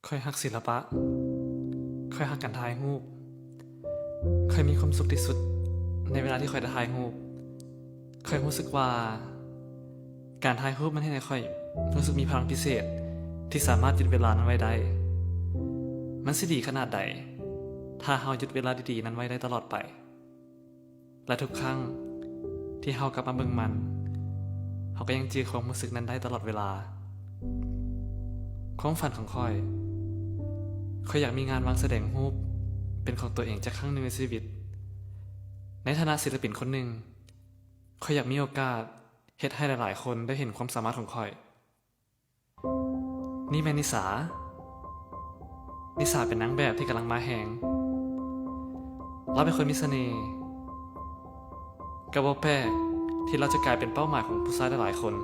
ຂ້ອຍຮັກສິລະປະ. ຂ້ອຍຮັກການຖ່າຍຮູບ. ຂ້ອຍມີຄວາມສຸກທີ່ສຸດໃນເວລາທີ່ຂ້ອຍໄດ້ຖ່າຍຮູບ. ຂ້ອຍຮູ້ສຶກວ່າການຖ່າຍຮູບມັນເຮັດໃຫ້ຂ້ອຍຮູ້ສຶກມີພະລັງພິເສດທີ່ສາມາດຢຸດເວລານັ້ນໄວ້ໄດ້. ມັນຊິດີຂະໜາດໃດ ຖ້າເຮົາຢຸດເວລາດີໆນັ້ນໄວ້ໄດ້ຕະຫຼອດໄປ? ແລະ ທຸກຄັ້ງທີ່ເຮົາກັບມາເບິ່ງມັນ, ເຮົາກໍຍັງຈື່ຄວາມຮູ້ສຶກນັ້ນໄດ້ຕະຫຼອດເວລາ. ຄວາມຝັນຂອງຂ້ອຍ, ຂ້ອຍຢາກມີງານວາງສະແດງຮູບເປັນຂອງຕົວເອງຈັກຄັ້ງໜຶ່ງໃນຊີວິດ. ໃນຖານະສິລະປິນຄົນໜຶ່ງ, ຂ້ອຍຢາກມີໂອກາດເຮັດໃຫ້ຫຼາຍໆຄົນໄດ້ເຫັນຄວາມສາມາດຂອງຂ້ອຍ. ນີ້ແມ່ນນິສາ. ນິສາເປັນນາງແບບທີ່ກຳລັງມາແຮງ. ລາວເປັນຄົນມີສະເໜ່. ກໍບໍ່ແປກທີ່ລາວຈະກາຍເປັນເປົ້າໝາຍຂອງຜູ້ຊາຍຫຼາຍໆຄົນ.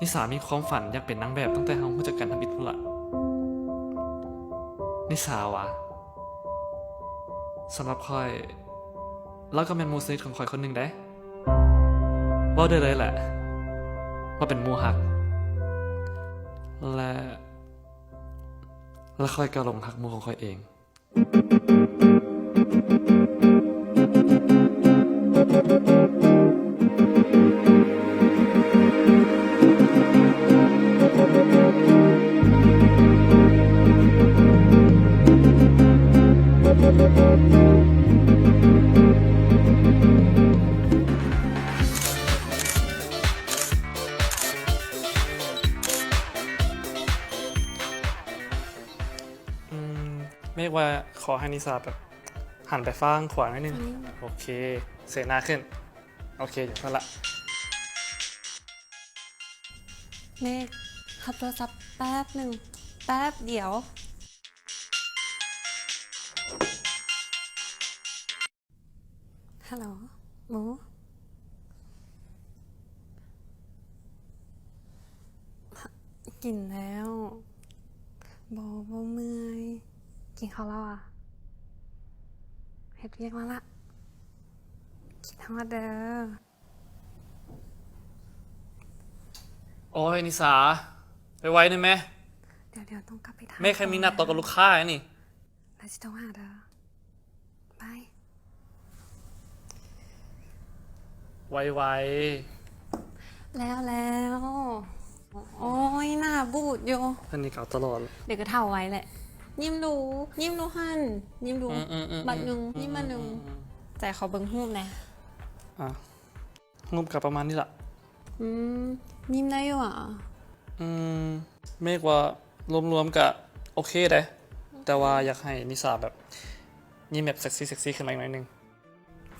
ນິສາມີຄວາມຝັນຢາກເປັນນາງແບບຕັ້ງແຕ່ເຮົາຮູ້ຈັກກັນທຳອິດພຸ້ນລະ. ນິສາຫວາ? ສຳລັບຂ້ອຍ, ລາວກໍແມ່ນໝູ່ສະໜິດຂອງຂ້ອຍຄົນໜຶ່ງເດ້. ເວົ້າໄດ້ເລີຍແຫຼະວ່າເປັນໝູ່ຮັກ. ແລະ ແລະ ຂ້ອຍກໍຫຼົງຮັກໝູ່ຂອງຂ້ອຍເອງ. ອືມ ເມກວ່າຂໍໃຫ້ນິສາແບບຫັນໄປຝັ່ງຂວາໜ້ອຍໜຶ່ງ. ອືມ ໂອເຄ ເສຍໜ້າຂຶ້ນ. ໂອເຄ ຢ່າເພິ່ນລະ. ເມກ ຮັບໂທລະສັບແປັບໜຶ່ງ, ແປັບດຽວ. ຮັລໂຫຼ ໝູ? ກິນແລ້ວ. ບໍ່ ບໍ່ເມື່ອຍ. ກິນເຂົ້າແລ້ວຫວາ? ເຮັດວຽກມາລະ. ຄິດຮອດເດີ. ໂອ້ຍ ນິສາ ໄວໆ ແດ່ແມ່. ດຽວໆ ຕ້ອງກັບໄປທານ. ແມ່ ຂ້ອຍມີນັດຕໍ່ກັບລູກຄ້ານີ້. ແລ້ວຊິໂທຫາເດີ. ບາຍ. ໄວໆ. ແລ້ວໆ. ໂອ້ຍ ໜ້າບູດຢູ່. ອັນນີ້ກໍເອົາຕະຫຼອດ. ດຽວກໍເຖົ້າໄວແຫຼະ. ຍິ້ມດູ ຍິ້ມດູຫັ້ນ ຍິ້ມດູ. ອືມໆໆໆ. ບາດໜຶ່ງ ຍິ້ມບາດໜຶ່ງ. ອືມໆໆໆ. ໃຈຂໍເບິ່ງຮູບແດ່. ອ່ະ. ງົບກໍປະມານນີ້ລະ. ອືມ ຍິ້ມໄດ້ຢູ່ຫວາ? ອືມ ເມກວ່າລວມໆກະໂອເຄເດ້ ແຕ່ວ່າຢາກໃຫ້ນິສາແບບຍິ້ມແບບເຊັກຊີ ເຊັກຊີຂຶ້ນມາອີກໜ້ອຍໜຶ່ງ.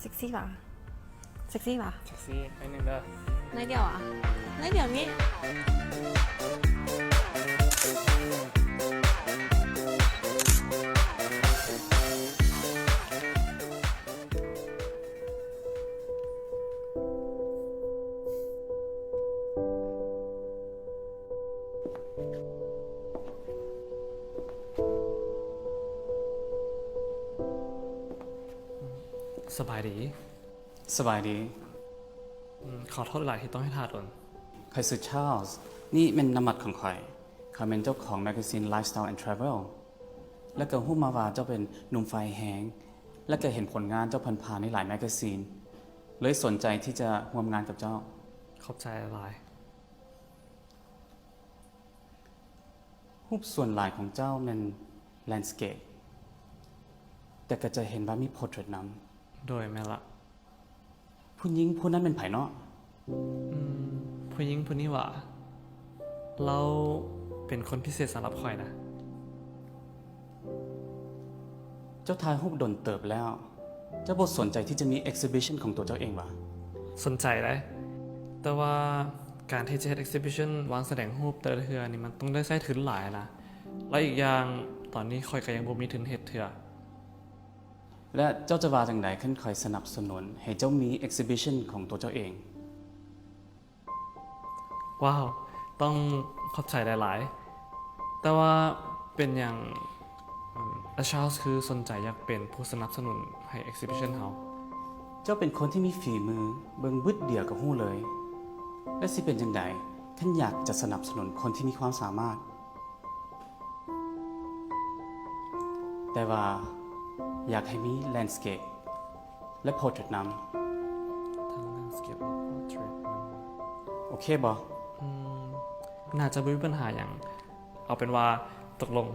ເຊັກຊີຫວາ? ເຊັກຊີຫວາ? ເຊັກຊີໜ້ອຍໜຶ່ງເດີ. ໜ້ອຍດຽວຫວາ? ໜ້ອຍດຽວນີ້. ສະບາຍດີ. ສະບາຍດີ. ອືມ ຂໍໂທດຫຼາຍທີ່ຕ້ອງໃຫ້ຖ້າດົນ. ຂ້ອຍຊື່ Charles. ນີ້ແມ່ນນ້ຳໝັກຂອງຂ້ອຍ. ຂ້ອຍແມ່ນເຈົ້າຂອງແມກາຊີນ Lifestyle and Travel. ແລ້ວກໍຮູ້ມາວ່າເຈົ້າເປັນໜຸ່ມໄຟແຮງ ແລ້ວກໍເຫັນຜົນງານເຈົ້າຜ່ານໆໃນຫຼາຍແມກາຊີນ ເລີຍສົນໃຈທີ່ຈະຮ່ວມງານກັບເຈົ້າ. ຂອບໃຈຫຼາຍ. ຮູບສ່ວນຫຼາຍຂອງເຈົ້າແມ່ນແລນສະເກບ ແຕ່ກໍຈະເຫັນວ່າມີໂພເທຣດນຳ. ໂດຍ ແມ່ນລະ. ຜູ້ຍິງຜູ້ນັ້ນແມ່ນໃຜເນາະ? ອືມ ຜູ້ຍິງຜູ້ນີ້ຫວາ? ລາວເປັນຄົນພິເສດສຳລັບຂ້ອຍນະ. ເຈົ້າຖ່າຍຮູບດົນເຕີບແລ້ວ, ເຈົ້າບໍ່ສົນໃຈທີ່ຈະມີເອັກຊິບິຊັນຂອງຕົວເຈົ້າເອງຫວາ? ສົນໃຈເດ້, ແຕ່ວ່າການທີ່ຈະເຮັດເອັກຊິບິຊັນວາງສະແດງຮູບແຕ່ລະເທື່ອນີ້ ມັນຕ້ອງໄດ້ໃຊ້ທຶນຫຼາຍນະ, ແລະ ອີກຢ່າງ ຕອນນີ້ຂ້ອຍກໍຍັງບໍ່ມີທຶນເຮັດເທື່ອ. ແລະ ເຈົ້າຈະວ່າຈັ່ງໃດຄັນຂ້ອຍສະໜັບສະໜູນໃຫ້ເຈົ້າມີເອັກຊິບິຊັນຂອງຕົວເຈົ້າເອງ? ວ້າວ, ຕ້ອງຂອບໃຈຫຼາຍໆ. ແຕ່ວ່າເປັນຫຍັງ ອາ Charles ຄືສົນໃຈຢາກເປັນຜູ້ສະໜັບສະໜູນໃຫ້ເອັກຊິບິຊັນເຮົາ? ເຈົ້າເປັນຄົນທີ່ມີຝີມື, ເບິ່ງບຶດດຽວກໍຮູ້ເລີຍ. ແລະ ຊິເປັນຈັ່ງໃດຄັນຢາກຈະສະໜັບສະໜູນຄົນທີ່ມີຄວາມສາມາດ? ແຕ່ວ່າຢາກໃຫ້ມີແລນສະເກບ ແລະ ໂພເທຣດນຳ. ທັງແລນສະເກບ ແລະ ໂພເທຣດນຳ. ໂອເຄບໍ່? ອືມ ໜ້າຈະບໍ່ມີບັນຫາຫຍັງ. ເອົາເປັນວ່າຕົກລົງ.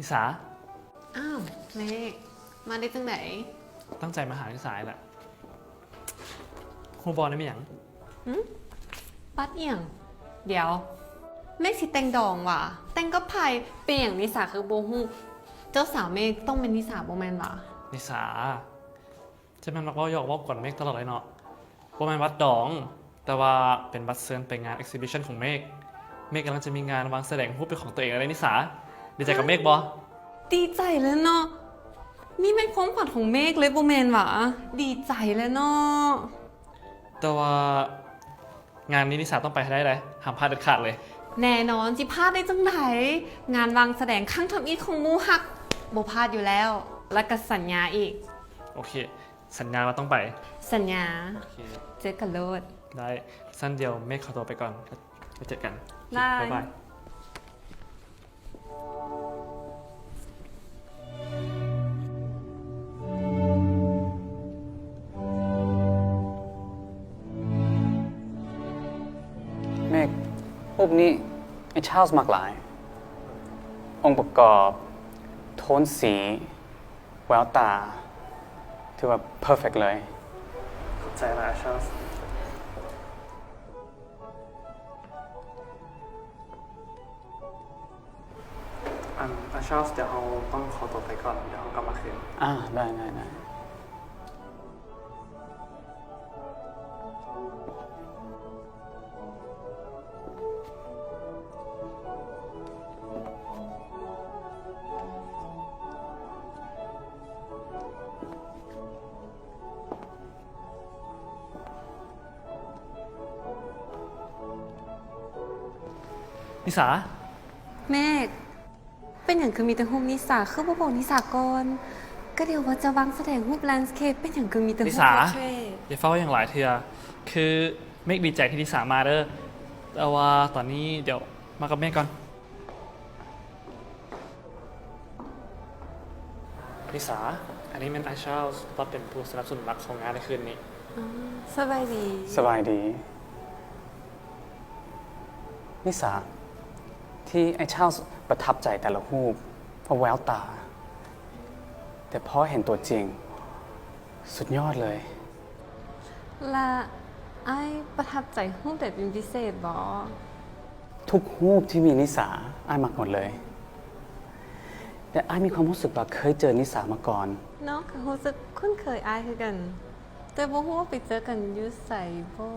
ນິສາ. ອ້າວ ເມກ ມາໄດ້ຈັ່ງໃດ? ຕັ້ງໃຈມາຫານິສາແຫຼະ. ຮູ້ບໍ່ ນີ້ແມ່ນຫຍັງ? ຫຶ? ບັດອີ່ຫຍັງ? ດຽວ ເມກຊິແຕ່ງດອງຫວາ? ແຕ່ງກັບໃຜ? ເປັນຫຍັງນິສາຄືບໍ່ຮູ້? ເຈົ້າສາວເມກຕ້ອງແມ່ນນິສາບໍ່ແມ່ນຫວາ? ນິສາ. ຈະແມ່ນມັກເວົ້າຢອກເວົ້າກວນເມກຕະຫຼອດເລີຍເນາະ. ບໍ່ແມ່ນບັດດອງ, ແຕ່ວ່າເປັນບັດເຊີນໄປງານເອັກຊີບິຊັນຂອງເມກ. ເມກກຳລັງຈະມີງານວາງສະແດງຮູບເປັນຂອງຕົວເອງແລ້ວເດ້ ນິສາ. ດີໃຈກັບເມກບໍ່? ດີໃຈແລ້ວເນາະ. ນີ້ແມ່ນຄວາມຝັນຂອງເມກເລີຍບໍ່ແມ່ນຫວາ? ດີໃຈແລ້ວເນາະ. ແຕ່ວ່າງານນີ້ນິສາຕ້ອງໄປໃຫ້ໄດ້ເດ້, ຫ້າມພາດເດັດຂາດເລີຍ. ແນ່ນອນ, ຊິພາດໄດ້ຈັ່ງໃດ? ງານວາງສະແດງຄັ້ງທຳອິດຂອງໝູ່ຮັກ ບໍ່ພາດຢູ່ແລ້ວ. ແລະກະສັນຍາອີກ. ໂອເຄ. ສັນຍາວ່າຕ້ອງໄປ. ສັນຍາ. ໂອເຄ. ເຈີກັນໂລດ. ໄດ້. ຊັ້ນດຽວເມກຂໍຕົວໄປກ່ອນ. ໄປເຈີກັນ. ບາຍບາຍ. ເມກ ຮູບນີ້ ໄອ້ຊາວມັກຫຼາຍ. ອົງປະກອບ, ໂທນສີ, ແວວຕາ ຖືວ່າເພີເຟັກເລີຍ. ຂອບໃຈຫຼາຍ ຊາວ. ອັນ ອາ ຊາວ ດຽວເຮົາຕ້ອງຂໍຕົວໄປກ່ອນ, ດຽວເຮົາກັບມາຄືນ. ອາ ໄດ້ ໄດ້ ໄດ້. ນິສາ. ເມກ ເປັນຫຍັງຄືມີແຕ່ຮູບນິສາ? ຄືບໍ່ບອກນິສາກ່ອນ? ກະດຽວວ່າຈະວາງສະແດງຮູບແລນສະເກບ, ເປັນຫຍັງຄືມີແຕ່ຮູບ ນິສາ ເພດເທຣດ? ຢ່າຟ້າວຫຍັງຫຼາຍເທື່ອ. ຄືເມກດີໃຈທີ່ນິສາມາເດີ, ແຕ່ວ່າຕອນນີ້ດຽວມາກັບເມກກ່ອນ. ນິສາ, ອັນນີ້ແມ່ນອ້າຍຊາວ, ລາວເປັນຜູ້ສະໜັບສະໜູນຫຼັກຂອງງານໃນຄືນນີ້. ອໍ ສະບາຍດີ. ສະບາຍດີ. ນິສາ, ທີ່ອ້າຍຊາວປະທັບໃຈແຕ່ລະຮູບ ເພາະແວວຕາ, ແຕ່ພໍເຫັນຕົວຈິງ ສຸດຍອດເລີຍ. ລະອ້າຍປະທັບໃຈຮູບໃດເປັນພິເສດບໍ? ທຸກຮູບທີ່ມີນິສາ ອ້າຍມັກໝົດເລີຍ. ແຕ່ອ້າຍມີຄວາມຮູ້ສຶກວ່າເຄີຍເຈີນິສາມາກ່ອນ. ນ້ອງກະຮູ້ສຶກຄຸ້ນເຄີຍອ້າຍຄືກັນ, ແຕ່ບໍ່ຮູ້ວ່າໄປເຈີກັນຢູ່ໃສບໍ?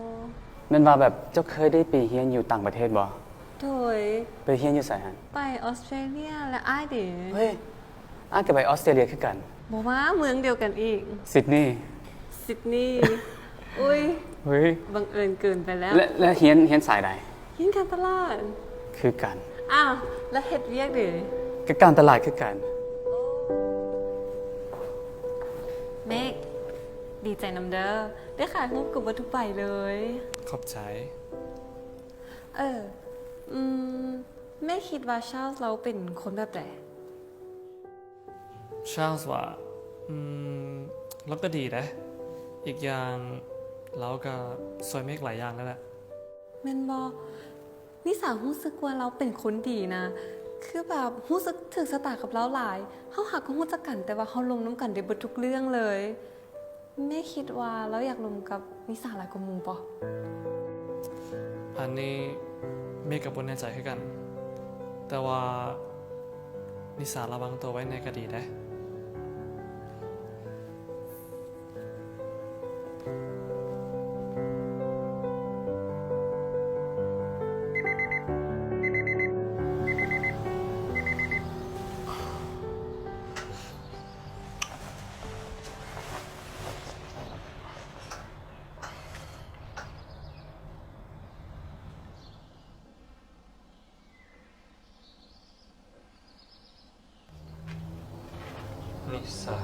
ແມ່ນວ່າແບບເຈົ້າເຄີຍໄດ້ໄປຮຽນຢູ່ຕ່າງປະເທດບໍ? ໂດຍ. ໄປຮຽນຢູ່ໃສຫັ້ນ? ໄປອອສເຕຣເລຍ. ແລະອ້າຍເດ? ເຮີ້ຍ ອ້າຍກະໄປອອສເຕຣເລຍຄືກັນ. ບໍ່ວ່າ ເມືອງດຽວກັນອີກ. ຊິດນີ. ຊິດນີ. ອຸ້ຍ ເຮີ້ຍ ບັງເອີນເກີນໄປແລ້ວ. ແລະ ແລະຮຽນ ຮຽນສາຍໃດ? ຮຽນການຕະຫຼາດ. ຄືກັນ. ອ້າວ ແລະເຮັດວຽກເດ? ກະການຕະຫຼາດຄືກັນ. ເມກ ດີໃຈນຳເດີ, ໄດ້ຂາຍຮູບກັບເບິດທຸກໃບເລີຍ. ຂອບໃຈ. ເອີ ອືມ ເມກຄິດວ່າຊາວລາວເປັນຄົນແບບໃດ? ຊາວວ່າ ອືມ ລາວກະດີເດ້, ອີກຢ່າງລາວກະຊ່ວຍເມກຫຼາຍຢ່າງແລ້ວແຫຼະ. ແມ່ນບໍ່? ນິສາຮູ້ສຶກວ່າລາວເປັນຄົນດີນະ, ຄືແບບຮູ້ສຶກຖືກຊະຕາກັບລາວຫຼາຍ. ເຮົາຫາກະຮູ້ຈັກກັນ, ແຕ່ວ່າເຮົາລົມນຳກັນໄດ້ເບິດທຸກເລື່ອງເລີຍ. ເມກຄິດວ່າລາວຢາກລົມກັບນິສາຫຼາຍກວ່າໝູ່ບໍ່? ອັນນີ້ເມກກະບໍ່ແນ່ໃຈຄືກັນ. ແຕ່ວ່ານິສາລະວັງໂຕໄວ້ແດ່ກໍດີເດ້. ນິສາ.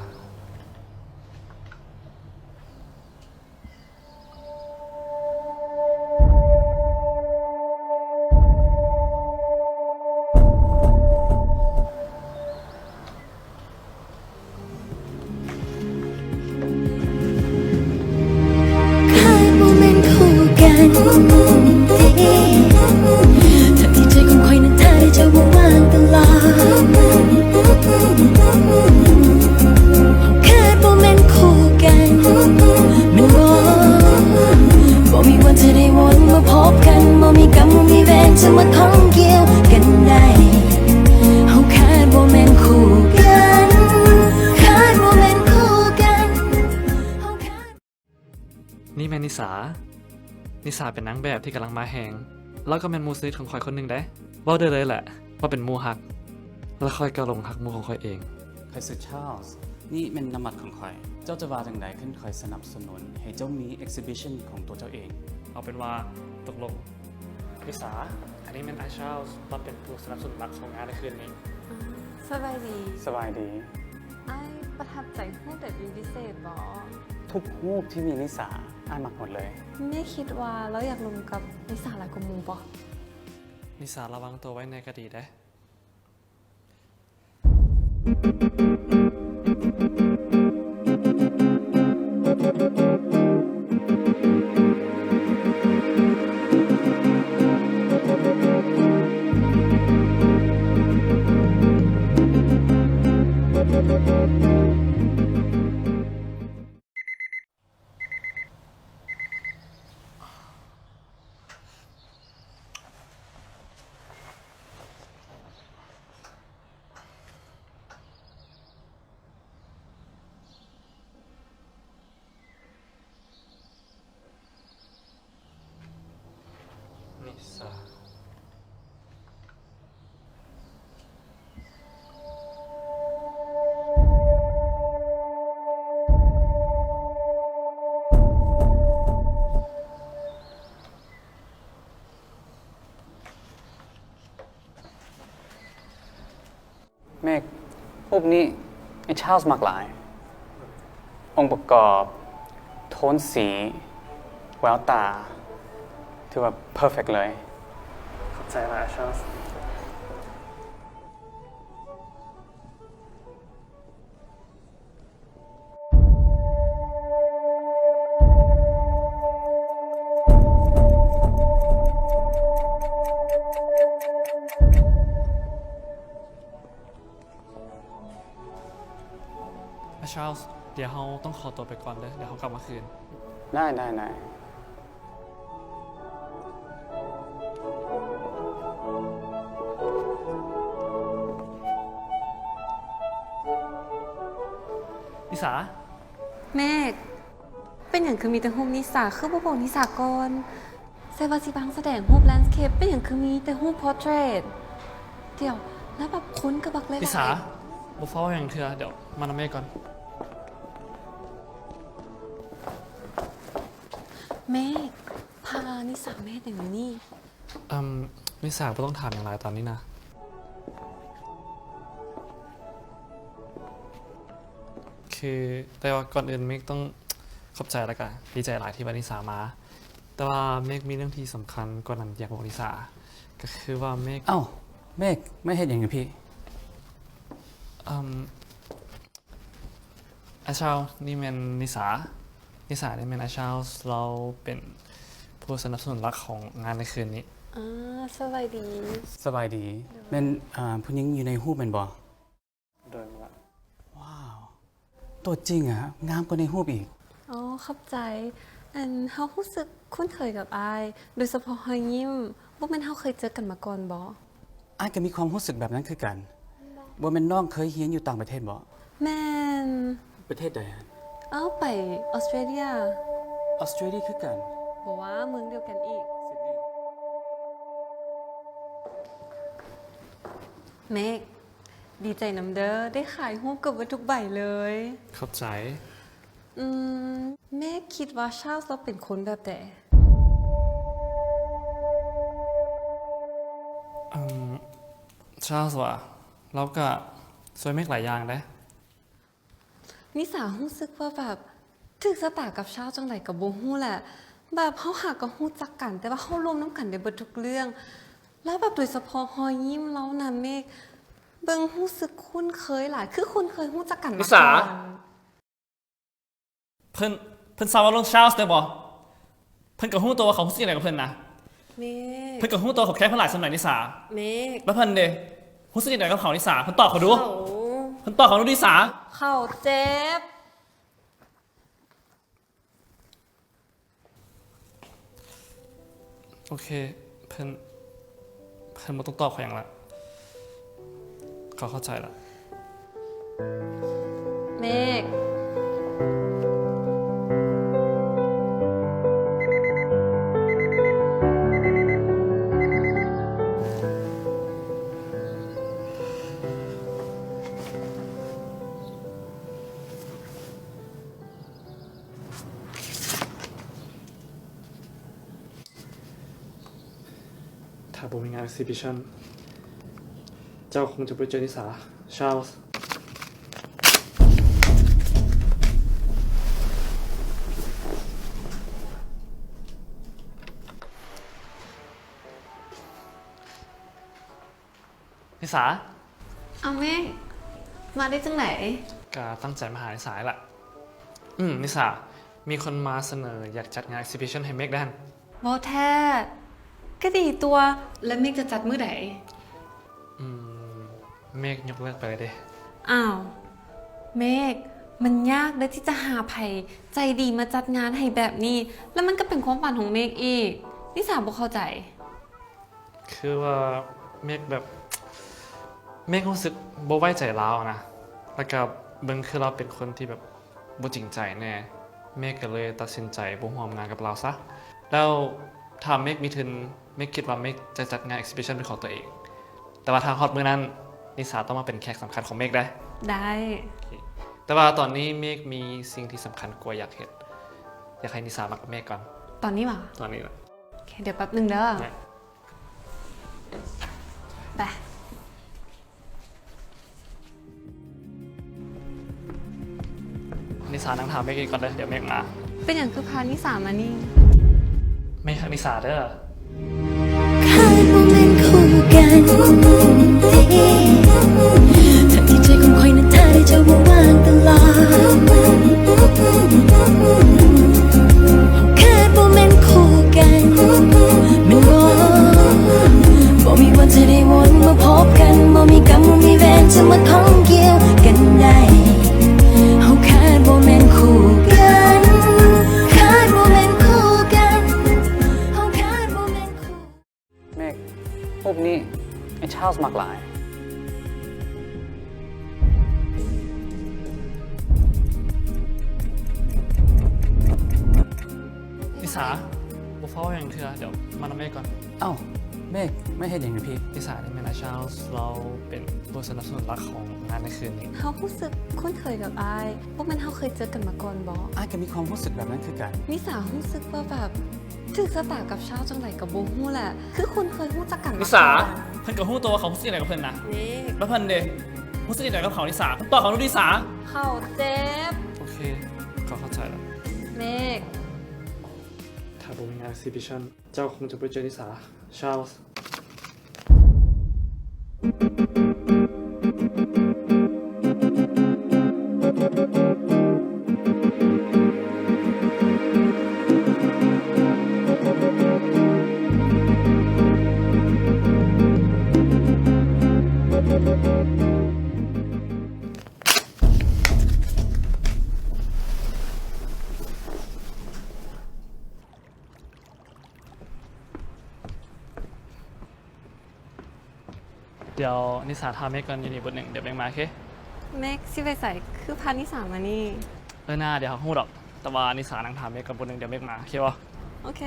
ຂ້າບໍ່ແມ່ນຄູ່ກັນ ທັງທີ່ໃຈຂອງຂ້ອຍນັ້ນຖ້າໄດ້ເຈົ້າວ່າວ່າງຕະຫຼອດ. ເຮົາເກີດບໍ່ແມ່ນຄູ່ກັນ ແມ່ນບໍ່? ບໍ່ມີວັນຈະໄດ້ວົນມາພົບກັນ ບໍ່ມີກຳ ບໍ່ມີເວນຈະມາຂ້ອງກ່ຽວກັນໄດ້. ເຮົາເກີດບໍ່ແມ່ນຄູ່ກັນ ເກີດບໍ່ແມ່ນຄູ່ກັນ ເຮົາເກີດ ນີ້ແມ່ນນິສາ. ນິສາເປັນນາງແບບທີ່ກຳລັງມາແຮງ. ລາວກໍແມ່ນໝູ່ສະໜິດຂອງຂ້ອຍຄົນໜຶ່ງເດ້. ເວົ້າໄດ້ເລີຍແຫຼະວ່າເປັນໝູ່ຮັກ. ແລະ ຂ້ອຍກໍຫຼົງຮັກໝູ່ຂອງຂ້ອຍເອງ. ຂ້ອຍຊື່ Charles. ນີ້ແມ່ນນາມບັດຂອງຂ້ອຍ. ເຈົ້າຈະວ່າຈັ່ງໃດຄັນຂ້ອຍສະໜັບສະໜູນໃຫ້ເຈົ້າມີ exhibition ຂອງຕົວເຈົ້າເອງ? ເອົາເປັນວ່າຕົກລົງ. ນິສາ, ອັນນີ້ແມ່ນອ້າຍ Charles. ລາວເປັນຜູ້ສະໜັບສະໜູນຫຼັກຂອງງານໃນຄືນນີ້. ສະບາຍດີ. ສະບາຍດີ. ອ້າຍປະທັບໃຈຮູບໃດເປັນພິເສດບໍ່? ທຸກຮູບທີ່ມີນິສາ ອ້າຍມັກໝົດເລີຍ. ເມກຄິດວ່າລາວຢາກລົມກັບນິສາຫຼາຍກວ່າໝູ່ບໍ່? ນິສາລະວັງໂຕໄວ້ແດ່ກໍດີເດ້. ເມກ, ຮູບນີ້ອ້າຍ Charles ມັກຫຼາຍ. ອົງປະກອບ, ໂທນສີ, ແວວຕາ, ຖືວ່າ perfect ເລີຍ. ຂອບໃຈຫຼາຍ Charles. ອ້າຍ Charles, ດຽວເຮົາຕ້ອງຂໍຕົວໄປກ່ອນເດີ້, ດຽວເຮົາກັບມາຄືນ. ໄດ້, ໄດ້, ໄດ້. ນິສາ. ເມກ, ເປັນຫຍັງຄືມີແຕ່ຮູບນິສາ? ຄືບໍ່ບອກນິສາກ່ອນ? ໃສ່ວ່າຊິມາສະແດງຮູບ landscape, ເປັນຫຍັງຄືມີແຕ່ຮູບ portrait? ດຽວ, ແລ້ວແບບຄົນກໍບັກຫຼາຍໆ. ນິສາ, ບໍ່ຟ້າວຫຍັງເທື່ອ, ດຽວມານຳເມກກ່ອນ. ເມກ, ພານິສາມາເຮັດຫຍັງຢູ່ນີ້? ເອີ່ມ, ນິສາບໍ່ຕ້ອງຖາມຫຍັງຫຼາຍຕອນນີ້ນະ. ຄື, ແຕ່ວ່າກ່ອນອື່ນເມກຕ້ອງຂອບໃຈ ແລ້ວກະດີໃຈຫຼາຍທີ່ວ່ານິສາມາ. ແຕ່ວ່າເມກມີເລື່ອງທີ່ສຳຄັນກວ່ານັ້ນຢາກບອກນິສາ. ກໍຄືວ່າເມກ. ເອົ້າ, ເມກ, ມາເຮັດຫຍັງຢູ່ພີ້? ເອີ່ມ, ອ້າຍຊາວ, ນີ້ແມ່ນນິສາ. ນິສານີ້ແມ່ນອ້າຍຊາວ, ລາວເປັນຜູ້ສະໜັບສະໜູນຫຼັກຂອງງານໃນຄືນນີ້. ອາ, ສະບາຍດີ. ສະບາຍດີ. ໂດຍ. ແມ່ນ, ອາ, ຜູ້ຍິງຢູ່ໃນຮູບແມ່ນບໍ່? ໂດຍ. ວ້າວ, ຕົວຈິງອະ ງາມກວ່າໃນຮູບອີກ. ອໍ, ຂອບໃຈ. ອັນ, ເຮົາຮູ້ສຶກຄຸ້ນເຄີຍກັບອ້າຍ, ໂດຍສະເພາະຮອຍຍິ້ມ. ບໍ່ແມ່ນເຮົາເຄີຍເຈີກັນມາກ່ອນບໍ? ອ້າຍກໍມີຄວາມຮູ້ສຶກແບບນັ້ນຄືກັນ. ບໍ່ແມ່ນນ້ອງເຄີຍຮຽນຢູ່ຕ່າງປະເທດບໍ? ແມ່ນ. ປະເທດໃດຫັ້ນ? ເອົ້າ ໄປອອສເຕຣເລຍ. ອອສເຕຣເລຍຄືກັນ? ບໍ່ວ່າ ເມືອງດຽວກັນອີກ. ຊິດນີ. ເມກ ດີໃຈນຳເດີ ໄດ້ຂາຍຮູບເກືອບເບິດທຸກໃບເລີຍ. ຂອບໃຈ. ອືມ ເມກຄິດວ່າຊາວລາວເປັນຄົນແບບໃດ? ອືມ ຊາວລາວກະຊ່ວຍເມກຫຼາຍຢ່າງເດ້. ນິສາຮູ້ສຶກວ່າແບບຖືກຊະຕາກັບຊາວຈັ່ງໃດກໍບໍ່ຮູ້ແຫຼະ. ແບບເຮົາຫາກໍຮູ້ຈັກກັນ ແຕ່ວ່າເຮົາລົມນຳກັນໄດ້ເບິດທຸກເລື່ອງ. ແລ້ວແບບໂດຍສະເພາະຮອຍຍິ້ມລາວນະເມກ ເບິ່ງຮູ້ສຶກຄຸ້ນເຄີຍຫຼາຍ ຄືຄຸ້ນເຄີຍຮູ້ຈັກກັນມາກ່ອນ. ເພິ່ນ ເພິ່ນຊາວເວົ້າເລື່ອງຊາວໄດ້ບໍ່? ເພິ່ນກໍຮູ້ຕົວວ່າເຂົາຮູ້ສຶກຈັ່ງໃດກັບເພິ່ນນະ. ເມກ ເພິ່ນກໍຮູ້ຕົວເຂົາແຄເພິ່ນຫຼາຍສ່ຳໃດ ນິສາ. ເມກ ແລ້ວເພິ່ນເດ ຮູ້ສຶກຈັ່ງໃດກັບເຂົາ ນິສາ? ເພິ່ນຕອບເຂົາດູ. ເຂົາ ເພິ່ນຕອບເຂົາດູ ນິສາ. ເຂົາເຈັບ. ໂອເຄ ເພິ່ນ ເພິ່ນບໍ່ຕ້ອງຕອບເຂົາຫຍັງລະ ເຂົາເຂົ້າໃຈລະ. ເມກ ຖ້າບໍ່ມີງານ exhibition ເຈົ້າຄົງຈະບໍ່ເຈີນິສາ. ຊາວ. ນິສາ. ເອົ້າ ເມກ ມາໄດ້ຈັ່ງໃດ? ກະຕັ້ງໃຈມາຫານິສາແຫຼະ. ອືມ ນິສາ ມີຄົນມາສະເໜີຢາກຈັດງານ exhibition ໃຫ້ເມກເດ້. ບໍ່ແທ້? ກະດີຕົວະ. ແລ້ວເມກຈະຈັດມື້ໃດ? ອືມ ເມກຍົກເລີກໄປເລີຍເດ້. ອ້າວ ເມກ ມັນຍາກເດີ້ທີ່ຈະຫາໃຜໃຈດີມາຈັດງານໃຫ້ແບບນີ້ ແລ້ວມັນກໍເປັນຄວາມຝັນຂອງເມກອີກ. ນິສາບໍ່ເຂົ້າໃຈ. ຄືວ່າເມກແບບ ເມກຮູ້ສຶກບໍ່ໄວ້ໃຈລາວນະ ແລ້ວກະເບິ່ງຄືລາວເປັນຄົນທີ່ແບບບໍ່ຈິງໃຈແນ່ ເມກກະເລີຍຕັດສິນໃຈບໍ່ຮ່ວມງານກັບລາວຊະ. ແລ້ວຖ້າເມກມີທຶນ ເມກຄິດວ່າເມກຈະຈັດງານ exhibition ເປັນຂອງຕົວເອງ ແຕ່ວ່າຖ້າຮອດມື້ນັ້ນ ນິສາຕ້ອງມາເປັນແຂກສຳຄັນຂອງເມກເດ້. ໄດ້. ໂອເຄ ແຕ່ວ່າຕອນນີ້ເມກມີສິ່ງທີ່ສຳຄັນກວ່າຢາກເຮັດ ຢາກໃຫ້ນິສາມາກັບເມກກ່ອນ. ຕອນນີ້ຫວາ? ຕອນນີ້ລະ. ໂອເຄ ດຽວແປັບໜຶ່ງເດີ. ໄດ້. ໄປ. ນິສານັ່ງຖ້າເມກອີກກ່ອນເດີ ດຽວເມກມາ. ເປັນຫຍັງຄືພານິສາມານີ້? ເມກຮັກນິສາເດີ. ຄາດບໍ່ແມ່ນຄູ່ກັນ ທັງທີ່ໃຈຂອງຂ້ອຍນັ້ນຖ້າໄດ້ເຈົ້າບໍ່ວ່າງຕະຫຼອດ ເຮົາຄາດບໍ່ແມ່ນຄູ່ກັນ ແມ່ນບໍ່? ບໍ່ມີວັນຈະໄດ້ວົນມາພົບກັນ ບໍ່ມີກຳ ບໍ່ມີແຫວນຈະມາຂ້ອງກ່ຽວກັນໄດ້ ເຮົາຄາດບໍ່ແມ່ນຄູ່ກັນ ຄາດບໍ່ແມ່ນຄູ່ກັນ ເຮົາຄາດບໍ່ແມ່ນຄູ່ ເມກ ຮູບນີ້ ໄອ້ຊາວມັກຫຼາຍ. ນິສາ ບໍ່ຟ້າວຫຍັງເທື່ອ ດຽວມານຳເມກກ່ອນ. ເອົ້າ ເມກ ມາເຮັດຫຍັງຢູ່ພີ້? ນິສາ ນີ້ແມ່ນອ້າຍຊາວ ລາວເປັນຜູ້ສະໜັບສະໜູນຫຼັກຂອງງານໃນຄືນນີ້. ເຮົາຮູ້ສຶກຄຸ້ນເຄີຍກັບອ້າຍ ບໍ່ແມ່ນເຮົາເຄີຍເຈີກັນມາກ່ອນບໍ? ອ້າຍກໍມີຄວາມຮູ້ສຶກແບບນັ້ນຄືກັນ. ນິສາຮູ້ສຶກວ່າແບບ ຖືກຊະຕາກັບຊາວຈັ່ງໃດກໍບໍ່ຮູ້ແຫຼະ ຄືຄຸ້ນເຄີຍຮູ້ຈັກກັນມາກ່ອນ. ນິສາ ເພິ່ນກໍຮູ້ຕົວວ່າເຂົາຮູ້ສຶກຈັ່ງໃດກັບເພິ່ນນະ. ເມກ ແລ້ວເພິ່ນເດ ຮູ້ສຶກຈັ່ງໃດກັບເຂົາ ນິສາ? ເພິ່ນຕອບເຂົາດູ ນິສາ. ເຂົາເຈັບ. ໂອເຄ ເຂົາເຂົ້າໃຈແລ້ວ. ເມກ ຖ້າບໍ່ມີງານ exhibition ເຈົ້າຄົງຈະບໍ່ເຈີນິສາ. ຊາວ. ເ ດຽວນິສາຖ້າເມກກ່ອນຢູ່ນີ້ບົດໜຶ່ງ ດຽວເມກມາ ໂອເຄ? ເມກຊິໄປໃສ? ຄືພານິສາມານີ້? ເອີນາ ດຽວເຮົາຮູ້ດອກ, ແຕ່ວ່ານິສານັ່ງຖ້າເມກກ່ອນບົດໜຶ່ງ ດຽວເມກມາ ໂອເຄບໍ່? ໂອເຄ.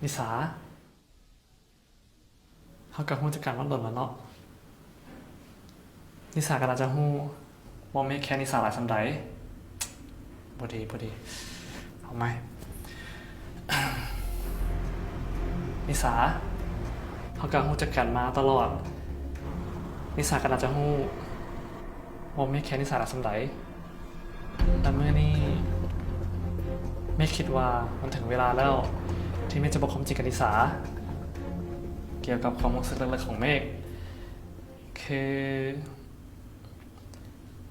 ນິສາ ເຮົາກໍຮູ້ຈັກກັນມາດົນແລ້ວເນາະ. ນິສາກໍໜ້າຈະຮູ້ວ່າເມກແຄນິສາຫຼາຍສ່ຳໃດ. ບໍ່ດີ ບໍ່ດີ. ເອົາໃໝ່. ນິສາ ເຮົາກໍຮູ້ຈັກກັນມາຕະຫຼອດ. ນິສາກໍໜ້າຈະຮູ້ວ່າເມກແຄນິສາຫຼາຍສ່ຳໃດ. ແຕ່ມື້ນີ້ເມກຄິດວ່າມັນເຖິງເວລາແລ້ວ ທີ່ເມກຈະບອກຄວາມຈິງກັບນິສາ ກ່ຽວກັບຄວາມຮູ້ສຶກເລິກໆຂອງເມກ. ຄື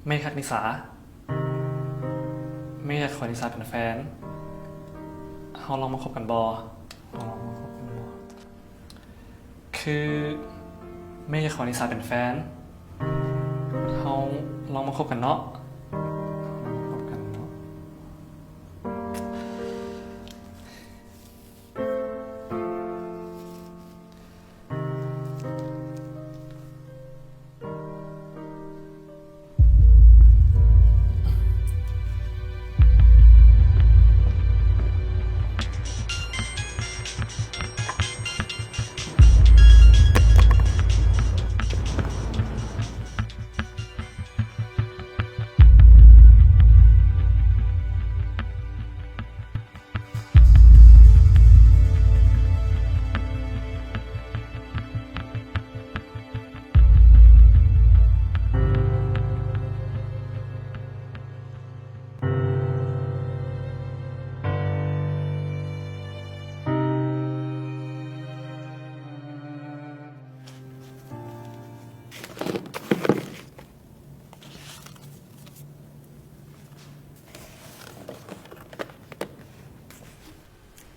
ເມກຮັກນິສາ. ເມກຢາກຂໍນິສາເປັນແຟນ. ເຮົາລອງມາຄົບກັນບໍ່? ເຮົາລອງມາຄົບກັນບໍ່? ຄືເມກຢາກຂໍນິສາເປັນແຟນ. ເຮົາລອງມາຄົບກັນເນາະ. ເຮົາລອງມາຄົບກັນເນາະ.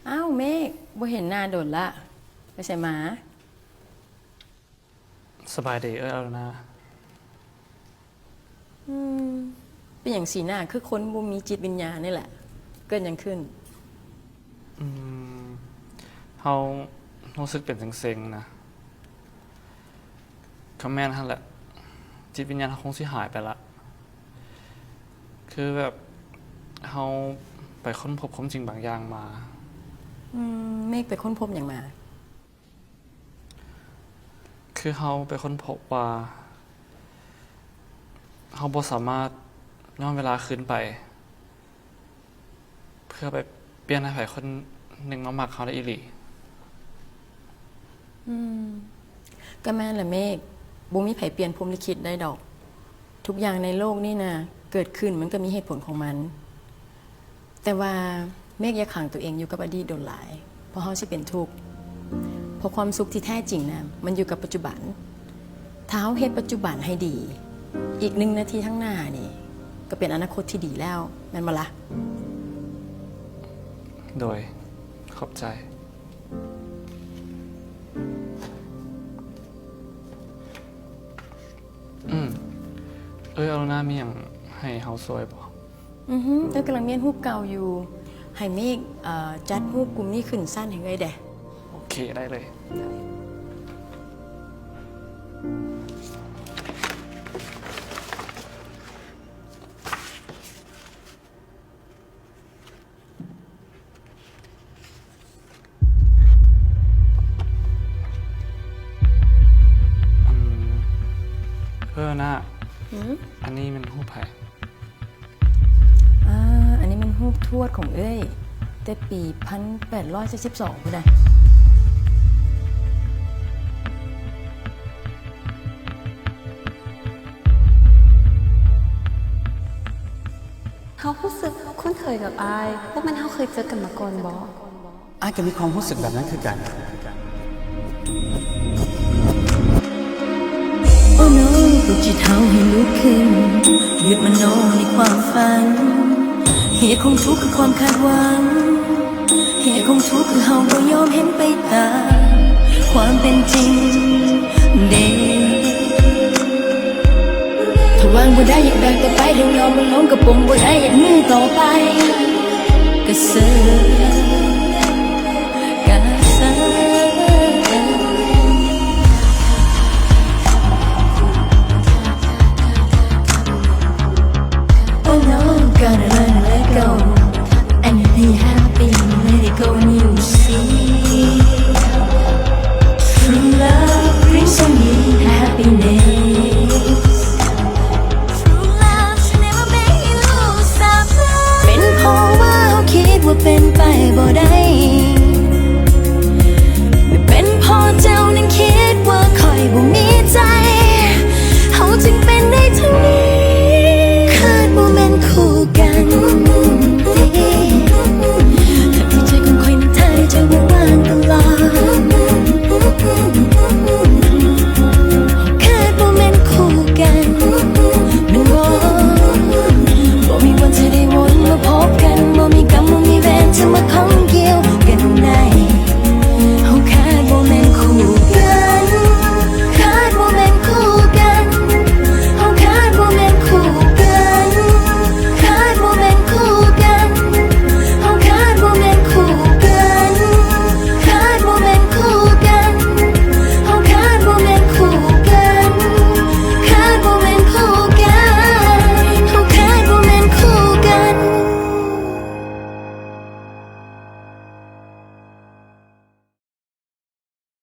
ອ້າວ ເມກ ບໍ່ເຫັນໜ້າດົນລະ ໄປໃສມາ? ສະບາຍດີເອື້ອຍອາໂລນາ. ອືມ ເປັນຫຍັງສີໜ້າຄືຄົນບໍ່ມີຈິດວິນຍານນີ້ແຫຼະ? ເກີດຫຍັງຂຶ້ນ? ອືມ ເຮົາຮູ້ສຶກເປັນເຊັງໆນະ. ກໍແມ່ນຫັ້ນແຫຼະ ຈິດວິນຍານເຮົາຄົງຊິຫາຍໄປລະ. ຄືແບບເຮົາໄປຄົ້ນພົບຄວາມຈິງບາງຢ່າງມາ. ອືມ ເມກໄປຄົ້ນພົບຫຍັງມາ? ຄືເຮົາໄປຄົ້ນພົບວ່າ ເຮົາບໍ່ສາມາດຍ້ອນເວລາຄືນໄປ ເພື່ອໄປປ່ຽນໃຫ້ໃຜຄົນໜຶ່ງມາມັກເຮົາໄດ້ອີ່ຫຼີ. ອືມ ກໍແມ່ນລະເມກ, ບໍ່ມີໃຜປ່ຽນພົມລິຂິດໄດ້ດອກ. ທຸກຢ່າງໃນໂລກນີ້ນະ ເກີດຂຶ້ນມັນກໍມີເຫດຜົນຂອງມັນ. ແຕ່ວ່າເມກຢ່າຂັງຕົວເອງຢູ່ກັບອະດີດດົນຫຼາຍ, ເພາະເຮົາຊິເປັນທຸກ. ເພາະຄວາມສຸກທີ່ແທ້ຈິງນະ ມັນຢູ່ກັບປັດຈຸບັນ. ຖ້າເຮົາເຮັດປັດຈຸບັນໃຫ້ດີ, ອີກໜຶ່ງນາທີຂ້າງໜ້ານີ້ ກໍເປັນອະນາຄົດທີ່ດີແລ້ວ, ແມ່ນບໍ່ລະ? ໂດຍ ຂອບໃຈ. ອືມ ເອີຍ ອາໂລນາ ມີຫຍັງໃຫ້ເຮົາຊ່ວຍບໍ່? ອືຮຶ ເອີຍ ກຳລັງມ້ຽນຮູບເກົ່າຢູ່. ໃຫ້ເມກ ເອີ ຈັດຮູບກຸ່ມນີ້ຂຶ້ນຊັ້ນໃຫ້ເອື້ອຍແດ່. ໂອເຄ ໄດ້ເລີຍ. ເອີ ນາ ຫື? ອັນນີ້ແມ່ນຮູບໃຜ? ອ່າ ອັນນີ້ແມ່ນຮູບທວດຂອງເອື້ອຍ ແຕ່ປີພັນແປດຮ້ອຍເຈັດສິບສອງພຸ້ນນະ. ເຮົາຮູ້ສຶກຄຸ້ນເຄີຍກັບອ້າຍ, ບໍ່ແມ່ນເຮົາເຄີຍເຈີກັນມາກ່ອນບໍ? ອ້າຍກໍມີຄວາມຮູ້ສຶກແບບນັ້ນຄືກັນ. ໂອ້ໂນ ປລຸກຈິດເຮົາໃຫ້ລຸກຂຶ້ນ, ຢຸດມະໂນໃນຄວາມຝັນ. ເຫດຂອງທຸກຄືຄວາມຄາດຫວັງ, ເຫດຂອງທຸກຄືເຮົາບໍ່ຍອມເຫັນໄປຕາມຄວາມເປັນຈິງເດ. ຖ້າຫວັງ ບໍ່ໄດ້ ຢາກແບກຕໍ່ໄປ ເຖິງຍອມມັນລົງກະໂປງບໍ່ໄດ້ ຢາກມີຕໍ່ໄປກະເຊີ